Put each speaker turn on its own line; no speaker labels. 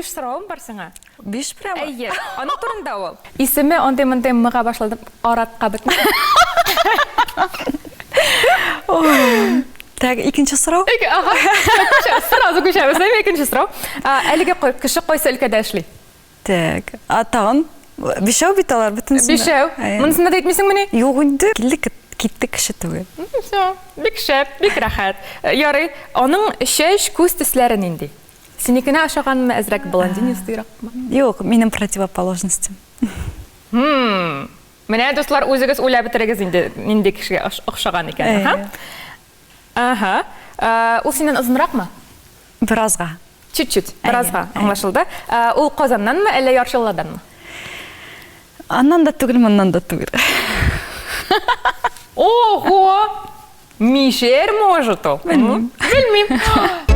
Биш соравым бар сиңа.
Биш прямо?
Әйе, аның турында ул. Исеме андый-мондый мыга башлады, аратка бетми.
Так, икенче сорау.
Ага, сразу күчәбез, әйме, икенче сорау. Әлеге кеше кайсы өлкәдә эшли?
Так, а тагын? Бишәү бит алар бөтенесендә.
Бишәү. Монысында да әйтмисеңмени?
Юк инде. Килде, китте кеше түгел.
Все, бик шәп, бик рәхәт. Ярый, аның чәч, күз төсләре нинди? Синекенә ошаганмы, әзрәк блондинистыйракмы?
Юк, минем противоположностем.
Хм. Менә, дуслар, үзегез уйлап бетерегез инде, нинди кешегә охшаган икән. Аһа. Аһа. Э, ул синнән озынракмы?
Беразга.
Чуть-чуть, беразга, аңлашылды. Э, ул Казаннанмы, әллә Яр Чаллыданмы?
Аннан да түгел, моннан да түгел.
Ого! Мишер может ул.
Белмим.
Белмим.